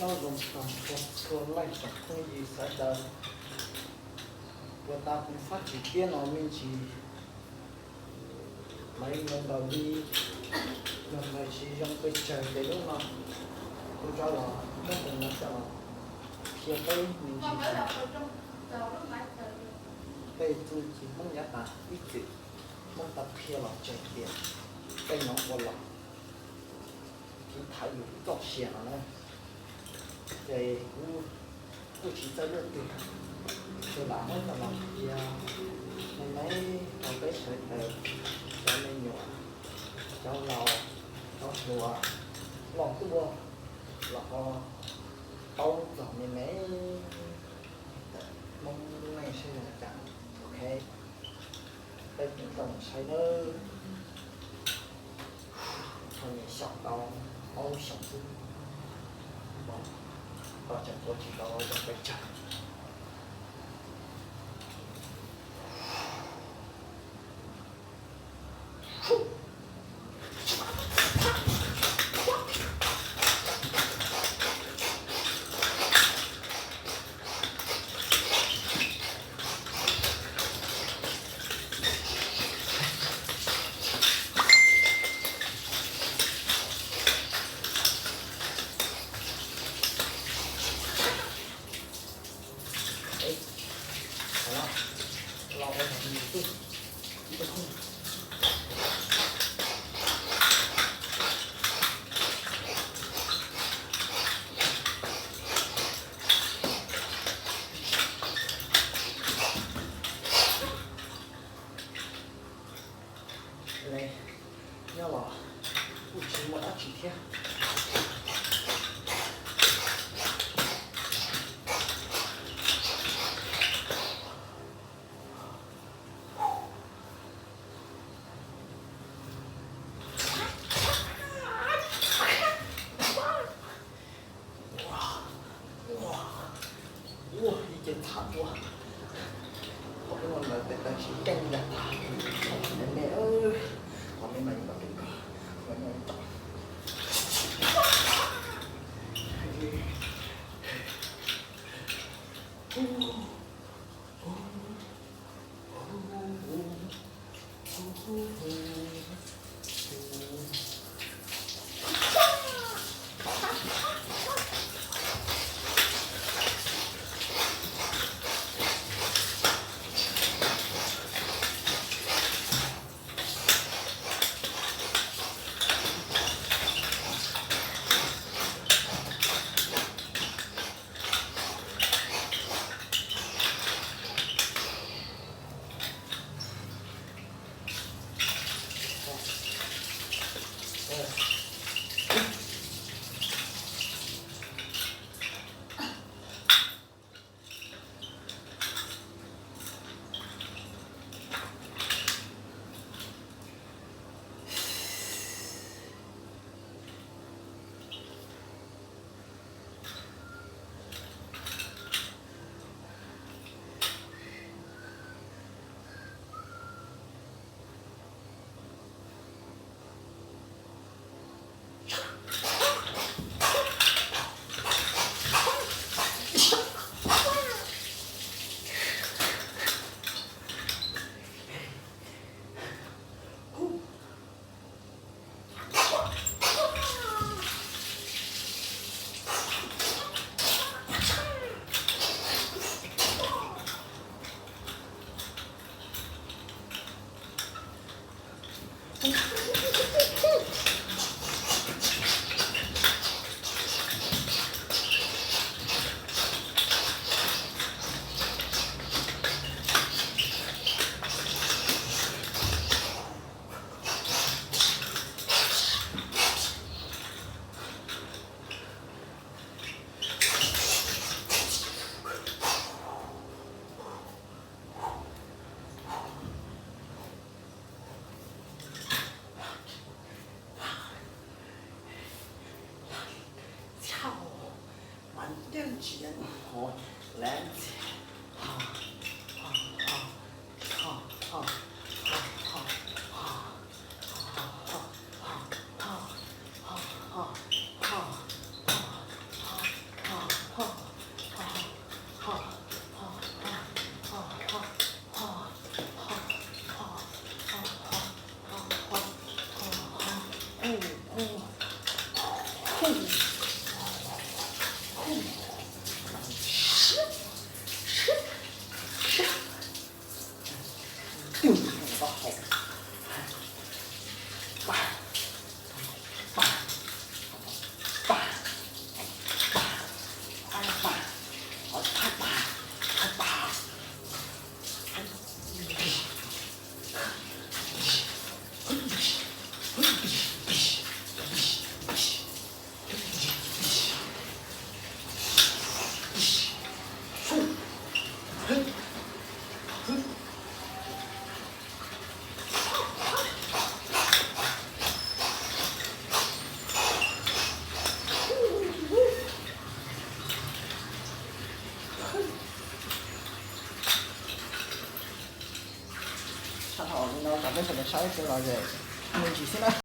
Nyob zoo tag nrho txhua leej tsoom phooj ywg sawv daws, puag ta kuv fab tsis tiab no me ntsis, lawv yuav ntaus li los lawv tsis zoo pes tsawg ces lub no kuv rov los muab tus no coj los qhia peb me ntsis. Tej txuj ci Hmoob yav tas ib txwm Hmoob tau qhia los tseg tias tej no ua los kiv thaiv yus txoj sia no na. Ces kuv kuj tsis txawj luaj twg, ces lam muab coj los qhia me me rau peb sawv daws, cov me nyuam, cov laus, cov hluas, loj tuaj los ho paub txog me me Hmoob lub neej sib zoo cas. Ok, peb ceev toom saib nawb. Thaum nyuam xyaum tau ob lub xyoos xwb, tau tseem ua tsis tau zoo pes tsawg. Nyob los kuj tsis muaj dab tsi thiab. Ua ib ce txhav ua, qhov ub no lawv tes taw tsis keej li tag. Me me, qhov me mas yuav tau keej kawg, qhov no tau. Sab hauv li no kom peb sawv daws saib xwb los es me ntsis xwb na.